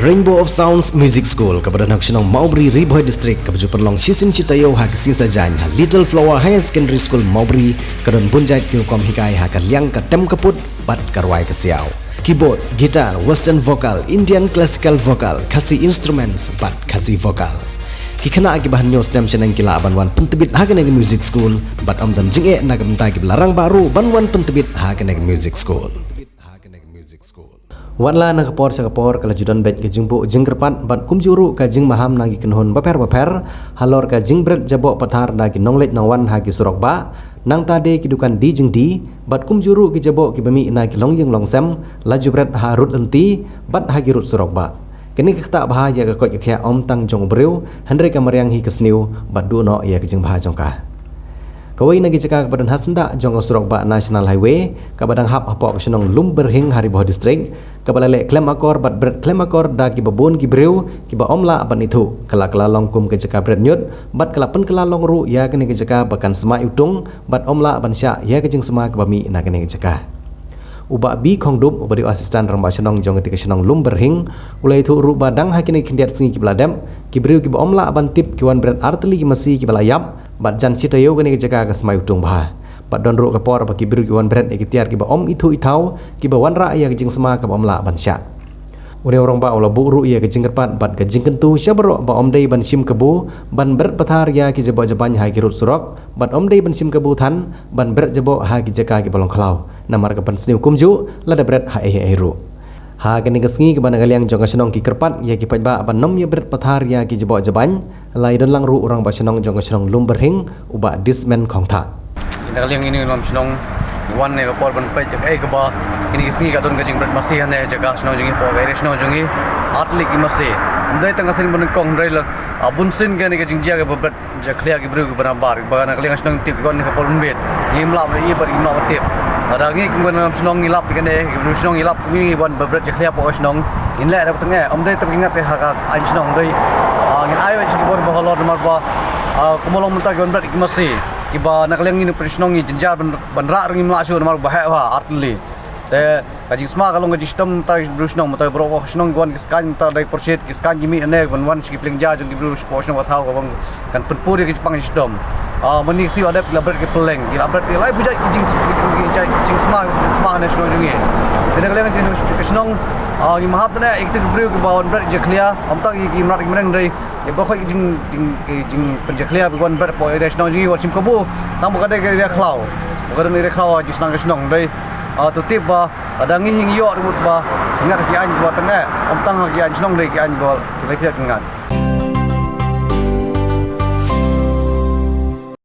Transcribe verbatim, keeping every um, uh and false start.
Rainbow of Sounds Music School, kaba don ha ka shnong Mawbri, Ri Bhoi District, kaba ju pynlong shisien shi taïew ha ka sngi Saitjaiñ ha Little Flower Higher Secondary School Mawbri, ka don bun jait ki rukom hikai ha ka liang ka tem ka put bad ka rwai ka siaw. Keyboard, guitar, western vocal, Indian classical vocal, Khasi instruments bad Khasi vocal. Ki khynnah kiba hynñiew snem shaneng ki lah ban wan pyntbit ha kane ka music school bad ym don jingeh na ka bynta kiba la rangbah ruh ban wan pyntbit ha kane ka music school. Wat la na ka por sha ka por ka la ju don beit ka jingbuh jingkyrpad bad kumjuh ruh ka jingmaham na ki kynhun bapher bapher halor ka jingbret jaboh pathar da ki nongleit nongwan ha ki surok bah, nangta de ki dukan die jingdie bad kumjuh ruh ki jaboh kiba mih na ki longïing longsem la ju bret ha rud lynti bad ha ki rud surok bah. Kane ka ktah bha ïa ka koit ka khiah ym tang jong u briew, hynrei ka mariang hi ka sniew bad duh noh ïa ka jingbha jong ka. Kawei na ki jaka kaba don ha syndah jong ka surok bah National Highway kaba dang hap hapoh ka shnong Lumbyrhing ha Ri Bhoi District, kaba la leh klem akor bad bret klem akor da kiba bun ki briew kiba ym lah ban ithuh, ka la kylla long kum ka jaka bret ñiut bad ka la pynkylla long ruh ïa kane ka jaka ba kan sma iwtung bad ym lah ban shah ïa ka jingsma kaba mih na kane ka jaka. U Bah B. Khongdup, uba dei u assistant rangbah shnong jong kane ka shnong Lumbyrhing, u la ïathuh ruh ba dang ha kine ki khyndiat sngi kiba la dep, ki briew kiba ym lah ban tip ki wan bret artylli ki masi kiba la ïap, bad jan shi taïew kane ka jaka ka sma iwtung bha. Bad don ruh ka por ba ki briew ki wan bret ïa ki tiar kiba ym ithuh ithaw, kiba wanrah ïa ka jingsma kaba ym lah ban shah. U nongrangbah u la buh ruh ïa ka jingkyrpad bad ka jingkyntu sha baroh ba ym dei ban shim kabu ban bret pathar ïa ki jaboh jabain ha ki rud surok, bad ym dei ban shim kabu than ban bret jaboh ha ki jaka kiba long khlaw, namar ka pynsniew kumjuh lada bret ha ei ha ei ruh. Ha kane ka sngi kaba na ka liang jong ka shnong ki kyrpad ïa ki paidbah ban ym ïa bret pathar ïa ki jaboh jabain, la ïadon lang ruh u rangbah shnong jong ka shnong Lumbyrhing, u Bah Dismen Khongthah. Na ka liang ine i nongïalam shnong, ngi wan ne ka por ban peit ïa kaei kaba kine ki sngi ka don ka jingbret masi hangne ha jaka shnong jong ngi, hapoh ka area shnong jong ngi, artylli ki masi. Ym dei tang ka sien ba nyngkong, hynrei la, ah, bunsien kane ka jingjia kaba bret jakhlia ki briew kiba nabar, ba na ka liang shnong tip ki wan ne ka por mynmiet. Ngim lah ban ïohi bad ngim lah ban tip. Lada ngi kum ka nongïalam shnong ngi lap ïa kane, ki briew shnong ngi lap, ngi wan ba bret jakhlia hapoh ka shnong, ngin leh da ba tyngeh, ym dei tang ki ngat ha ka aiñ shnong, hynrei, ah, ngin ai beit sha ki bor ba halor namar ba, ah, kumba long mynta ki wan bret ki masi. Kiba na ka liang ngi na pyrshah shnong ngi jynjar ban, ban rah ruh ngim lah shuh namar ba heh bha artylli. Te ka jingsma ka long ka jingshitom mynta ki briew shnong, mynta baroh ka shnong ki wan ki skaiñ, mynta dei pyrshit ki skaiñ ki mih hangne ban wan sha ki pliang ja jong ki briew shapoh shnong ba thaw ka bang kan pynpur ïa ki jingpang jingshitom. Ah, mynne ka sngi la dep ki la bret ki pylleng, ki la bret ki la buh jait ki jings-, ki jait jingsma, jingsma hangne shnong jong ngi. Te na ka liang ka jing-, ka shnong, ah, ngi mahap tang ïa kito ki briew kiba wan bret jakhlia, ym tang ïa ki mrad ki mreng, hynrei ïa baroh ki jing, jing, ki jingpynjakhlia ba ki wan bret hapoh area shnong jong ngi wat shim kabu, tang ba ka dei ka area khlaw. Ba ka don area khlaw ha jingsneng ka shnong, hynrei, ah, to tip ba lada ngi hi ngi ïoh ruh mut ba ngat ha ki aiñ kiba tyngeh, ym tang ha ki aiñ shnong, hynrei ki aiñ ba ki lai pyrshah ki ngat.